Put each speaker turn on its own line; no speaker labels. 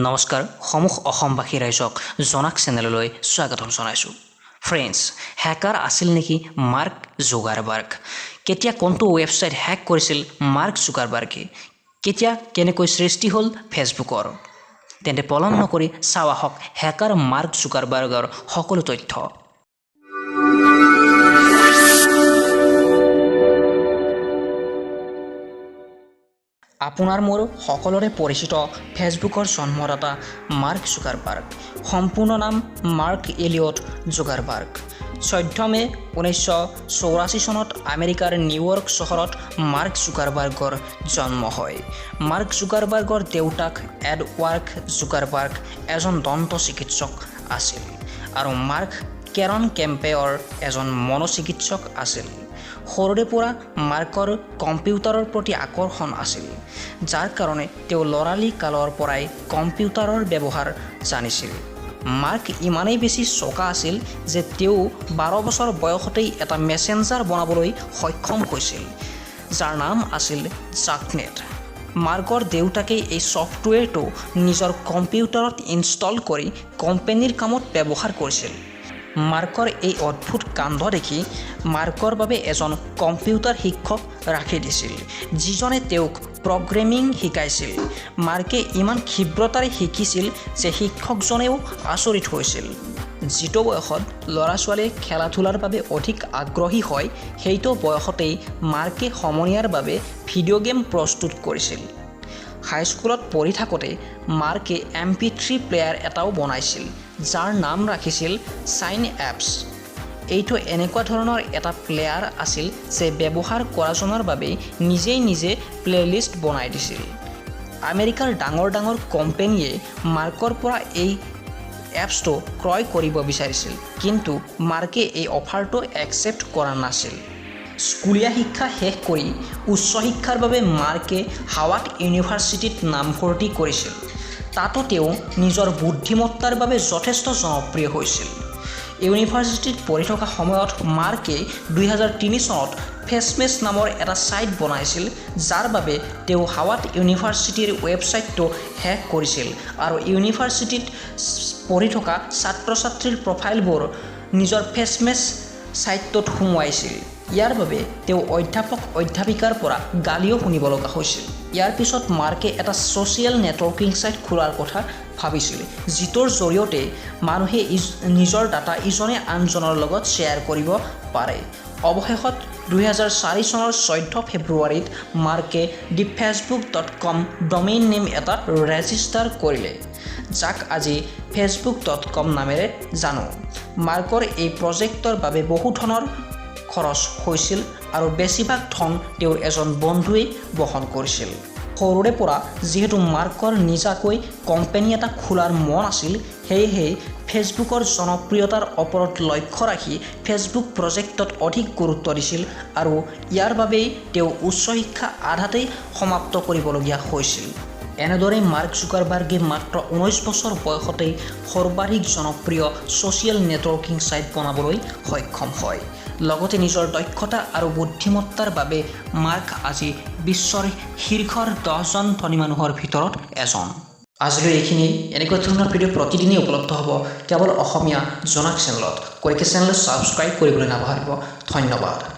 নমস্কাৰ সমূহ অসমবাসী ৰাইজক জনাক চেনেললৈ স্বাগতম জনাইছোঁ। ফ্ৰেণ্ডছ, হেকাৰ আছিল নেকি মাৰ্ক জুকাৰবাৰ্গ? কেতিয়া কোনটো ৱেবছাইট হেক কৰিছিল মাৰ্ক জুকাৰবাৰ্গে? কেতিয়া কেনেকৈ সৃষ্টি হ'ল ফেচবুকৰ? তেন্তে পলম নকৰি চাওঁ আহক হেকাৰ মাৰ্ক জুকাৰবাৰ্গৰ সকলো তথ্য। আপোনাৰ মোৰ সকলোৰে পৰিচিত ফেচবুকৰ জন্মদাতা মাৰ্ক জুকাৰবাৰ্গ। সম্পূৰ্ণ নাম মাৰ্ক এলিয়ট জুকাৰবাৰ্গ। 14 মে 1984 চনত আমেৰিকাৰ নিউয়ৰ্ক চহৰত মাৰ্ক জুকাৰবাৰ্গৰ জন্ম হয়। মাৰ্ক জুকাৰবাৰ্গৰ দেউতাক এডৱাৰ্ড জুকাৰবাৰ্গ এজন দন্ত চিকিৎসক আছিল আৰু মাৰ্ক কেৰন কেম্পেয়ৰ এজন মনোচিকিৎসক আছিল। সৰুৰে পৰা মাৰ্কৰ কম্পিউটাৰৰ প্ৰতি আকৰ্ষণ আছিল, যাৰ কাৰণে তেওঁ ল'ৰালি কালৰ পৰাই কম্পিউটাৰৰ ব্যৱহাৰ জানিছিল। মাৰ্ক ইমানেই বেছি চোকা আছিল যে তেওঁ 12 বছৰ বয়সতেই এটা মেছেঞ্জাৰ বনাবলৈ সক্ষম হৈছিল, যাৰ নাম আছিল জাকনেট। মাৰ্কৰ দেউতাকে এই ছফ্টৱেৰটো নিজৰ কম্পিউটাৰত ইনষ্টল কৰি কোম্পানীৰ কামত ব্যৱহাৰ কৰিছিল। মাৰ্কৰ এই অদ্ভুত কাণ্ড দেখি মাৰ্কৰ বাবে এজন কম্পিউটাৰ শিক্ষক ৰাখি দিছিল, যিজনে তেওঁক প্ৰগ্ৰেমিং শিকাইছিল। মাৰ্কে ইমান ক্ষীপ্ৰতাৰে শিকিছিল যে শিক্ষকজনেও আচৰিত হৈছিল। যিটো বয়সত ল'ৰা-ছোৱালীয়ে খেলা-ধূলাৰ বাবে অধিক আগ্ৰহী হয়, সেইটো বয়সতেই মাৰ্কে সমনীয়াৰ বাবে ভিডিঅ' গেম প্ৰস্তুত কৰিছিল। হাইস্কুলত পঢ়ি থাকোঁতে মাৰ্কে MP3 player এটাও বনাইছিল, যাৰ নাম ৰাখিছিল চাইন এপছ। এইটো এনেকুৱা ধৰণৰ এটা প্লেয়াৰ আছিল যে ব্যৱহাৰ কৰাজনৰ বাবেই নিজেই নিজে প্লে'লিষ্ট বনাই দিছিল। আমেৰিকাৰ ডাঙৰ ডাঙৰ কোম্পানীয়ে মাৰ্কৰ পৰা এই এপছটো ক্ৰয় কৰিব বিচাৰিছিল, কিন্তু মাৰ্কে এই অফাৰটো একচেপ্ট কৰা নাছিল। স্কুলীয়া শিক্ষা শেষ কৰি উচ্চ শিক্ষাৰ বাবে মাৰ্কে হাৱাৰ্ড ইউনিভাৰ্চিটিত নামভৰ্তি কৰিছিল। তাতো তেওঁ নিজৰ বুদ্ধিমত্তাৰ বাবে যথেষ্ট জনপ্ৰিয় হৈছিল। ইউনিভাৰ্চিটিত পঢ়ি থকা সময়ত মাৰ্কে 2003 চনত ফেচমেচ নামৰ এটা ছাইট বনাইছিল, যাৰ বাবে তেওঁ হাৱাৰ্ড ইউনিভাৰ্চিটিৰ ৱেবছাইটটো হেক কৰিছিল আৰু ইউনিভাৰ্চিটিত পঢ়ি থকা ছাত্ৰ-ছাত্ৰীৰ প্ৰফাইলবোৰ নিজৰ ফেচমেচ ছাইটটোত সুমুৱাইছিল। ইয়াৰ বাবে তেওঁ অধ্যাপক অধ্যাপিকাৰ পৰা গালিও শুনিব লগা হৈছিল। ইয়াৰ পিছত মাৰ্কে এটা ছ'চিয়েল নেটৱৰ্কিং ছাইট খোলাৰ কথা ভাবিছিল, যিটোৰ জৰিয়তে মানুহে নিজৰ ডাটা ইজনে আনজনৰ লগত শ্বেয়াৰ কৰিব পাৰে। অৱশেষত 2004 চনৰ 14 ফেব্ৰুৱাৰীত মাৰ্কে দি facebook.com domain name এটা ৰেজিষ্টাৰ কৰিলে, যাক আজি facebook.com নামেৰে জানো। মাৰ্কৰ এই প্ৰজেক্টৰ বাবে বহু ধনৰ খৰচ হৈছিল আৰু বেছিভাগ ধন তেওঁৰ এজন বন্ধুৱেই বহন কৰিছিল। সৰুৰে পৰা যিহেতু মাৰ্কৰ নিজাকৈ কোম্পানী এটা খোলাৰ মন আছিল, সেয়েহে ফেচবুকৰ জনপ্ৰিয়তাৰ ওপৰত লক্ষ্য ৰাখি ফেচবুক প্ৰজেক্টত অধিক গুৰুত্ব দিছিল আৰু ইয়াৰ বাবেই তেওঁ উচ্চ শিক্ষা আধাতেই সমাপ্ত কৰিবলগীয়া হৈছিল। এনেদৰে মাৰ্ক জুকাৰবাৰ্গে মাত্ৰ 19 বছৰ বয়সতেই সৰ্বাধিক জনপ্ৰিয় ছ'চিয়েল নেটৱৰ্কিং ছাইট বনাবলৈ সক্ষম হয়। লগতে নিজৰ দক্ষতা আৰু বুদ্ধিমত্তাৰ বাবে মাৰ্ক আজি বিশ্বৰ শীৰ্ষৰ 10জন ধনী মানুহৰ ভিতৰত এজন। আজিলৈ এইখিনি। এনেকুৱা ধৰণৰ ভিডিঅ' প্ৰতিদিনেই উপলব্ধ হ'ব কেৱল অসমীয়া জনাক চেনেলত। গতিকে চেনেলটো ছাবস্ক্ৰাইব কৰিবলৈ নাপাহৰিব। ধন্যবাদ।